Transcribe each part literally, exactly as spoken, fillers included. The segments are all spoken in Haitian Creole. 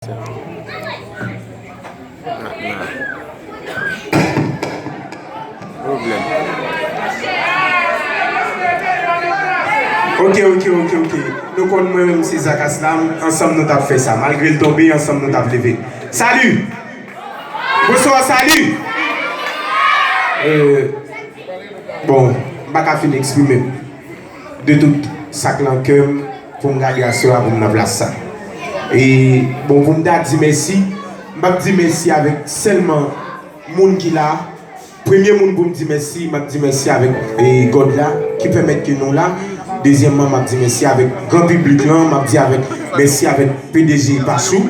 Pwoblèm. Ok, ok, ok, ok. Nou konn mwen menm se Zakas la, ansanm nou t ap fè sa. Malgre l tonbe, ansanm nou t ap leve. Salut! Bonswa, salut! Euh, bon, m pa ka fin eksprime m de tout sa k nan kè m pou m gade aswè a pou m nan plas sa. E, bon, pou m ta di mèsi, m p ap di mèsi avèk sèlman moun ki la. Premye moun pou m di mèsi, m ap di mèsi avèk, e, God la ki pèmèt ke nou la. Dezyèmman, m ap di mèsi avèk gran piblik lan, m ap di avèk, mèsi avèk P D G Pachou.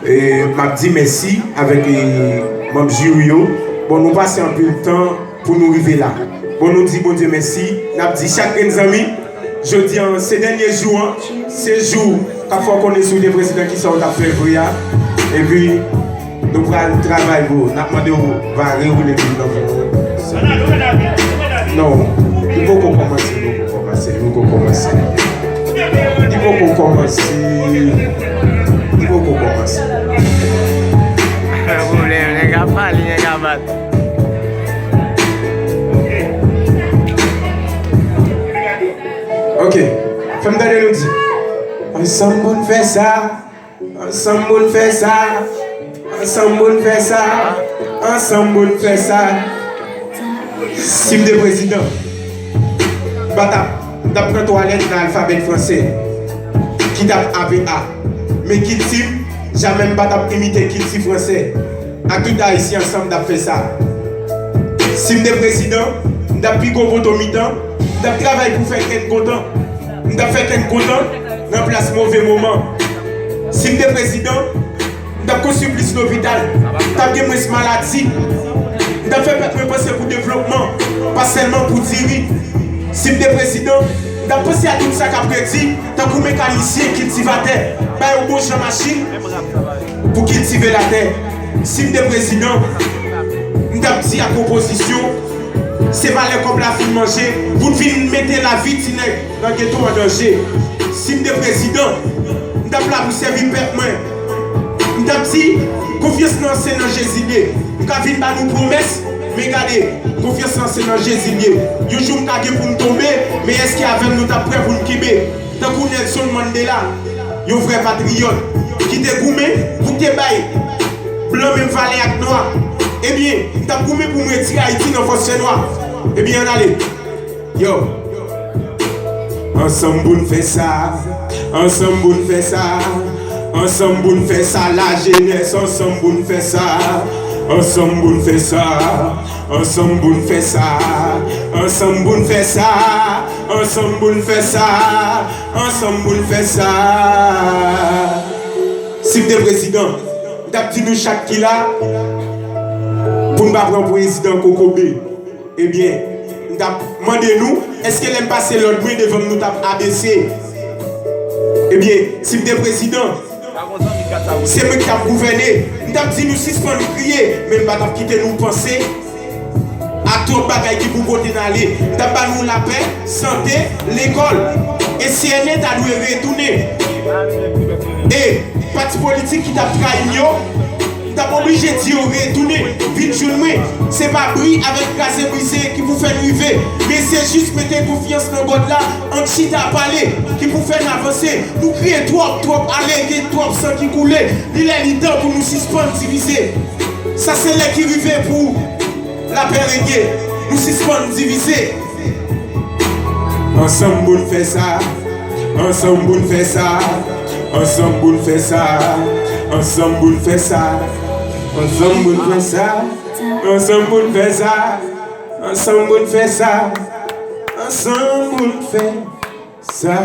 E, m ap di mèsi avèk, e, manm jiri yo. Bon, nou pase anpil tan pou nou rive la. Bon, nou di Bondye mèsi. N ap di chak grenn zanmi, jodi a, se dènye jou an. Se jou k ap fè w konnen si w te prezidan, kisa w t ap fè vre a. Epi, nou pral travay pou n ap mande w va rewoule bib nan pou nou. Non, li poko kòmanse, li poko kòmanse, li poko kòmanse. Li poko kòmanse. Li poko kòmanse. Pwoblèm, nèg ap pale, nèg ap bat. Ok, fè m tande nou di. Ansanm pou n fè sa. Ansanm pou n fè sa. Ansanm pou n fè sa. Ansanm pou n fè sa. Si m te prezidan, m pa t ap, m t ap pran twa lèt nan alfabè fransè ki t ap A P A. Men kilti m, jamè m pa t ap imite kilti fransè. Ak tout Ayisyen ansanm, n t ap fè sa. Si m te prezidan, m t ap pi gwo poto mitan, m t ap travay pou fè kè n kontan. M t ap fè kè n kontan nan plas move moman. Si m te prezidan, m t ap konstwi plis lopital, m t ap gen mwens maladi. M t ap fè pèp mwen panse pou devlopman, pa sèlman pou diri. Si m te prezidan, m t ap panse a tout sa k ap redi, tankou mekanisyen, kiltivatè, ba yo bon jan machin pou kiltive latè. Si m te prezidan, m t ap di ak opozisyon, se valè kòb la fin manje, pou n vin mete lavi ti nèg nan geto an danje. Si m te prezidan, m t ap la pou sèvi pèp mwen. M t ap di, konfyans lan se nan Jezi l ye. M ka vin ba nou pwomès, men gade, konfyans lan se nan Jezi l ye. Yon jou m ka gen pou m tonbe, men èske avè m nou t ap prè pou n kenbe? Tankou Nelson Mandela, yon vrè patriyòt, ki te goumen pou te bay blan menm valè ak nwa. Ebyen, m t ap goumen pou m retire Ayiti nan fòs fènwa. Ebyen, ann ale. Yo. Ansanm pou n fè sa. Ansanm pou n fè sa. Ansanm pou n fè sa, lajenès. Ansanm pou n fè sa. Ansanm pou n fè sa. Ansanm pou n fè sa. Ansanm pou n fè sa. Ansanm pou n fè sa. Ansanm pou n fè sa. Si m te prezidan, m t ap di nou chak ki la, pou n pa pran prezidan kokobe. Ebyen, m t ap mande nou, èske lè m pase lòd mwen devan m, nou t ap abese? Ebyen, si m te prezidan, se mwen ki t ap gouvène. M t ap di nou sispann kriye, men m pa t ap kite nou panse a twòp bagay ki pou pote n ale. M t ap ba nou lapè, sante, lekòl. E C N E ta dwe retounen. E pati politik ki t ap trayi m yo, m t ap oblije di yo retounen, vin jwenn mwen. Se pa bri avèk kraze brize ki pou fè n rive, men se jis mete konfyans nan God la, ann chita pale, ki pou fè n avanse. Nou kriye twòp, twòp ale, gen twòp san ki koule. Li lè li tan pou nou sispann divize. Sa se lè ki rive pou lapè renye. Nou sispann divize. Ansanm pou n fè sa. Ansanm pou n fè sa. Ansanm pou n fè sa. Ansanm pou n fè sa. Ansanm pou n fè sa. Ansanm pou n fè sa. Ansanm pou n fè sa. Ansanm pou n fè sa.